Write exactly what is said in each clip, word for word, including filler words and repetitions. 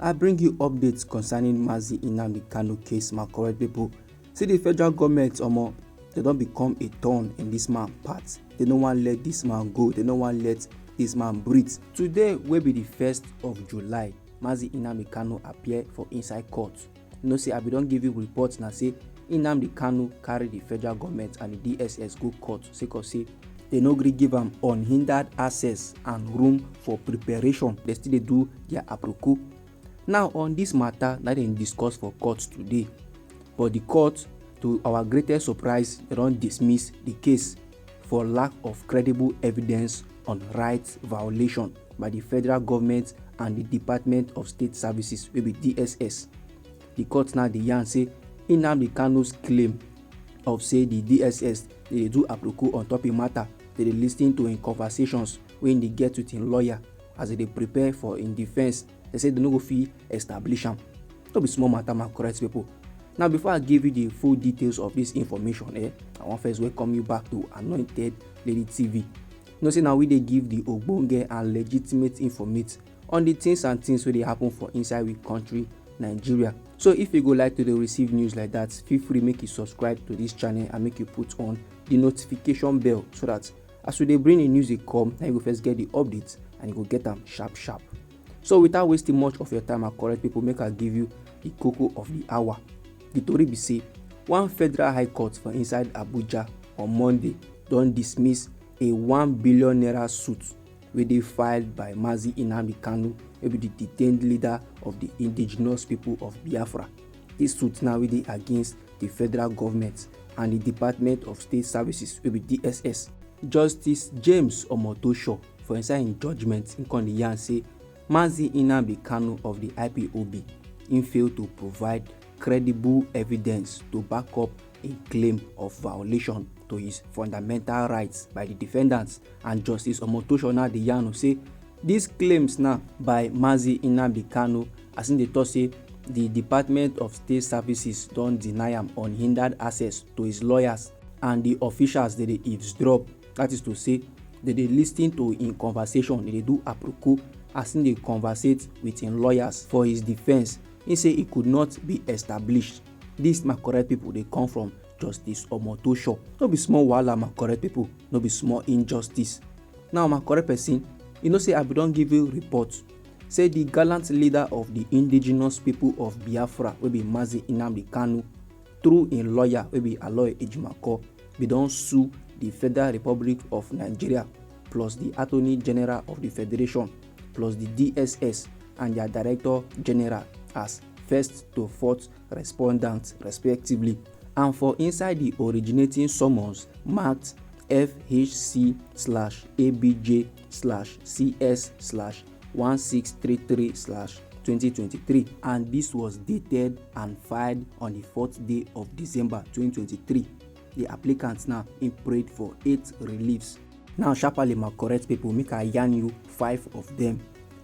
I bring you updates concerning Mazi Nnamdi Kanu case, my correct people. See the federal government, omo, they don become a thorn in this man path. They no wan let this man go. They no wan let this man breathe. Today, wey be the first of July, Mazi Nnamdi Kanu appear for inside court. You know say I bin don give you report na say Nnamdi Kanu carry the federal government and the D S S go court sake of say they no gree give am unhindered access and room for preparation. They still dey do their aproko. Now, on this matter, na dem discuss for court today. But the court, to our greatest surprise, they don dismiss the case for lack of credible evidence on rights violation by the federal government and the Department of State Services, wey be D S S. The court now dey yarn say Nnamdi Kanu's claim of say the D S S dey do aproko on top a matter, they dey listen to im conversations wey im dey get with im lawyer as they dey prepare for im defense. They say they no go fit establish am. No be small matter, my correct people. Now, before I give you the full details of this information, eh, I wan first welcome you back to Anointed Lady T V. You know say na we dey give the ogbonge and legitimate informate on the things and things wey dey happen for inside we country, Nigeria. So if you go like to dey receive news like that, feel free make you subscribe to this channel and make you put on the notification bell, so that as we dey bring the news dey come, na you go first get the updates and you go get am sharp sharp. So without wasting much of your time, my correct people, make I give you the koko of the hour. The tori be say one federal high court for inside Abuja on Monday don dismiss a one billion naira suit wey dey filed by Mazi Nnamdi Kanu, wey be the detained leader of the indigenous people of Biafra. This suit now wey dey against the federal government and the Department of State Services, wey be D S S. Justice James Omotosho, for inside im judgment, im come dey yarn say Mazi Nnamdi Kanu of the I P O B, im fail to provide credible evidence to back up a claim of violation to his fundamental rights by the defendants. And Justice Omotosho now dey yarn say these claims now by Mazi Nnamdi Kanu, as im dey talk say the Department of State Services don deny am unhindered access to his lawyers and the officials dey dey eavesdrop. That is to say, they dey listen to im conversation, they dey do aproko as im dey conversate with im lawyers for his defense. Im say e could not be established. This, my correct people, dey come from Justice Omotosho. No be small wahala, my correct people, no be small injustice. Now, my correct person, you know say I bin don give you report say the gallant leader of the indigenous people of Biafra, wey be Mazi Nnamdi Kanu, through im lawyer, wey be Aloy Ejimakor, bin don sue the Federal Republic of Nigeria plus the Attorney General of the Federation plus the D S S and their Director General as first to fourth respondents respectively. And for inside the originating summons marked F H C slash A B J slash C S slash one six three three slash twenty twenty-three, and this was dated and filed on the fourth day of December twenty twenty-three. The applicants now im prayed for eight reliefs. Now, sharply, my correct people, make I yarn you five of them.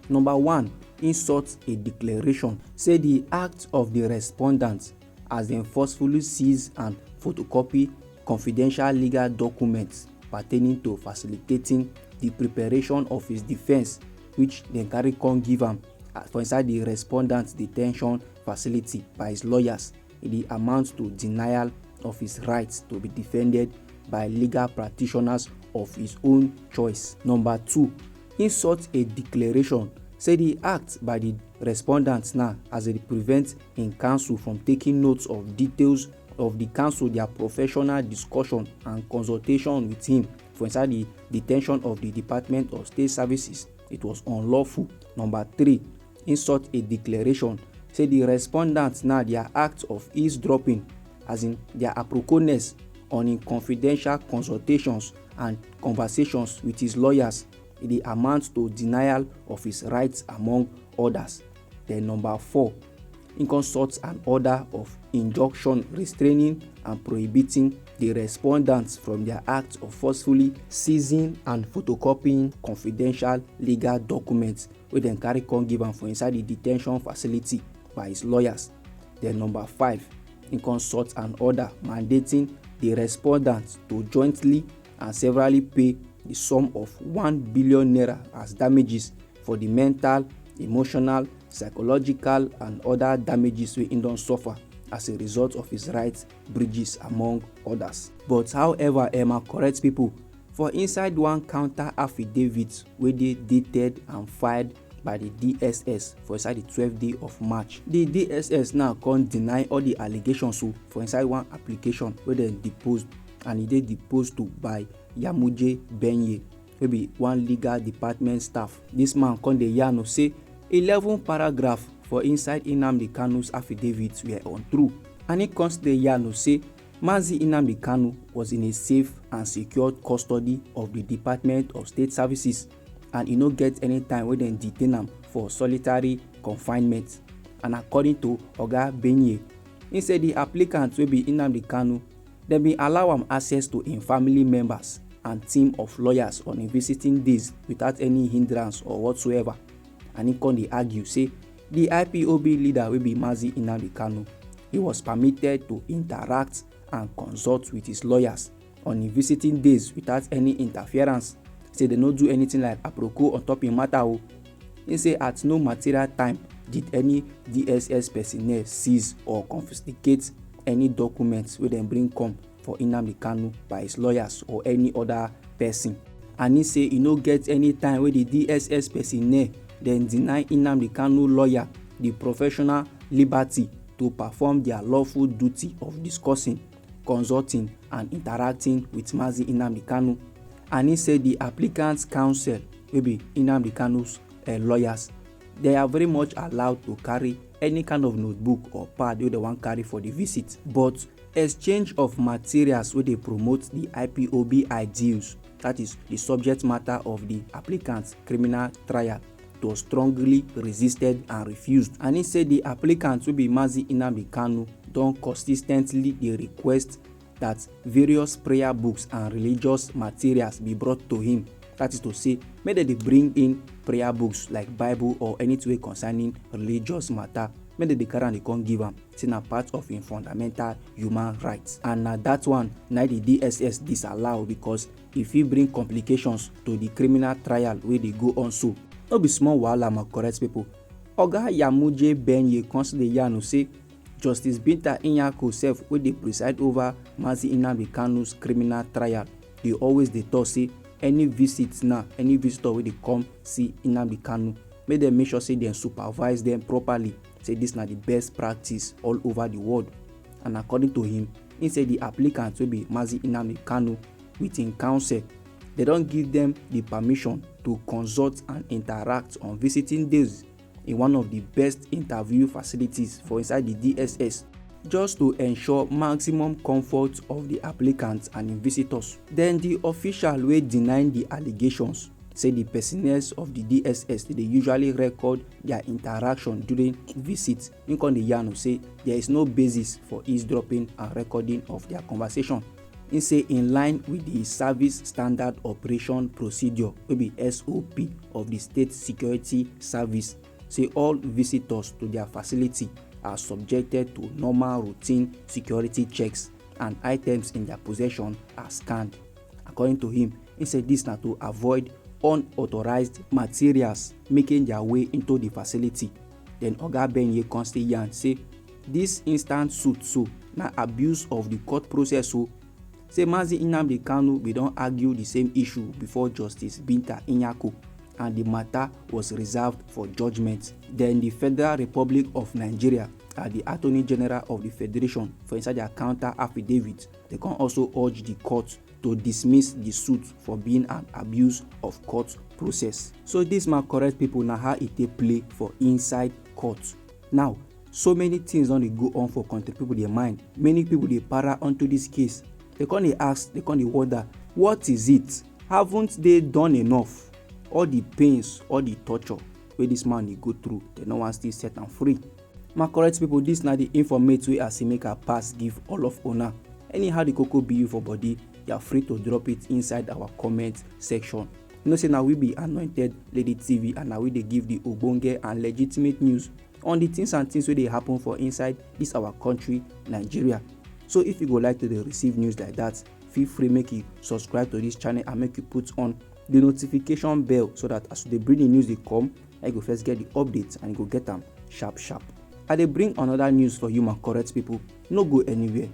Number one, im sort a declaration say the act of the respondent as dem forcefully seize and photocopy confidential legal documents pertaining to facilitating the preparation of his defense, which dem carry come give am, uh, for inside the respondent detention facility by his lawyers, e dey amount to denial of his right to be defended by legal practitioners of his own choice. Number two, im sort a declaration say the act by the respondent now as e dey prevent im counsel from taking notes of details of the counsel their professional discussion and consultation with him for inside the detention of the Department of State Services, it was unlawful. Number three, im sort a declaration say the respondent now their act of eavesdropping, as in their aprokoness on im confidential consultations and conversations with his lawyers, e dey amount to denial of his rights, among others. Then number four, im come sort an order of injunction restraining and prohibiting the respondents from their act of forcefully seizing and photocopying confidential legal documents wey dem carry come give am for inside the detention facility by his lawyers. Then number five, im come sort an order mandating the respondents to jointly and severally pay the sum of one billion naira as damages for the mental, emotional, psychological and other damages wey im don suffer as a result of his rights breaches, among others. But however, eh, my correct people, for inside one counter affidavit wey dey dated and filed by the D S S for inside the twelfth day of March, the D S S now come deny all the allegations o for inside one application wey dem deposed, and e dey deposed to by Yamuje Benye, wey be one legal department staff. This man come dey yarn o say eleven paragraph for inside Nnamdi Kanu's affidavit were untrue, and he come still dey yarn o say Mazi Nnamdi Kanu was in a safe and secured custody of the Department of State Services, and e no get any time wey dem detain am for solitary confinement. And according to Oga Benye, he say the applicant wey be Nnamdi Kanu, dem bin allow am access to im family members and team of lawyers on im visiting days without any hindrance or whatsoever. And he come dey argue say the I P O B leader wey be Mazi Nnamdi Kanu, he was permitted to interact and consult with his lawyers on im visiting days without any interference. Say dem no do anything like aproko on top im matter o. He say at no material time did any D S S personnel seize or confiscate any documents wey dem bring come for Nnamdi Kanu by his lawyers or any other person. And he say e no get any time wey the D S S personnel dem deny Nnamdi Kanu lawyer the professional liberty to perform their lawful duty of discussing, consulting and interacting with Mazi Nnamdi Kanu. And he say the applicant's counsel, wey be Nnamdi Kanu's, eh, lawyers, they are very much allowed to carry any kind of notebook or pad wey they wan carry for the visit, but exchange of materials wey dey promote the I P O B ideals, that is the subject matter of the applicant's criminal trial, was strongly resisted and refused. And he say the applicant wey be Mazi Nnamdi Kanu don consistently dey request that various prayer books and religious materials be brought to him. That is to say, make dem dey bring in prayer books like Bible or anything wey concerning religious matter, make dem dey carry am dey come give am, say na part of im fundamental human rights. And na that one na the D S S disallow, because e fit bring complications to the criminal trial wey dey go on so. No be small wahala, my correct people. Oga Yamuje Benye come still dey yarn o say Justice Binta Nyako sef, wey dey preside over Mazi Nnamdi Kanu's criminal trial, dey always dey talk say any visit now, any visitor wey dey come see Nnamdi Kanu, make dem make sure say dem supervise dem properly, say this na the best practice all over the world. And according to him, he say the applicant wey be Mazi Nnamdi Kanu with im counsel, they don give them the permission to consult and interact on visiting days in one of the best interview facilities for inside the D S S, just to ensure maximum comfort of the applicants and im visitors. Then the official wey deny the allegations say the personnel of the D S S dey usually record their interaction during visits. He come dey yarn o say there is no basis for eavesdropping and recording of their conversation. He say in line with the Service Standard Operation Procedure, wey be S O P of the State Security Service, say all visitors to their facility are subjected to normal routine security checks and items in their possession are scanned. According to him, he say this na to avoid unauthorized materials making their way into the facility. Then Oga Benye come still yarn say this instant suit so na abuse of the court process o. Say Mazi Nnamdi Kanu bin don argue the same issue before Justice Binta Nyako, and the matter was reserved for judgment. Then the Federal Republic of Nigeria, as the Attorney General of the Federation, for inside their counter affidavit, they come also urge the court to dismiss the suit for being an abuse of court process. So this, my correct people, na how e take play for inside court. Now, so many things don dey go on for country people their mind. Many people dey para onto this case. They come dey ask, they come dey wonder, what is it? Haven't they done enough? All the pains, all the torture wey this man dey go through, they no wan still set am free. My correct people, this na the informate wey I see make I pass give all of una. Anyhow the koko be you for body, you are free to drop it inside our comment section. You know say na we be Anointed Lady T V, and na we dey give the ogbonge and legitimate news on the things and things wey dey happen for inside this our country, Nigeria. So if you go like to dey receive news like that, feel free make you subscribe to this channel and make you put on the notification bell, so that as we dey bring the news dey come, I go first get the update and go get am sharp sharp. I dey bring another news for you, my correct people. No go anywhere.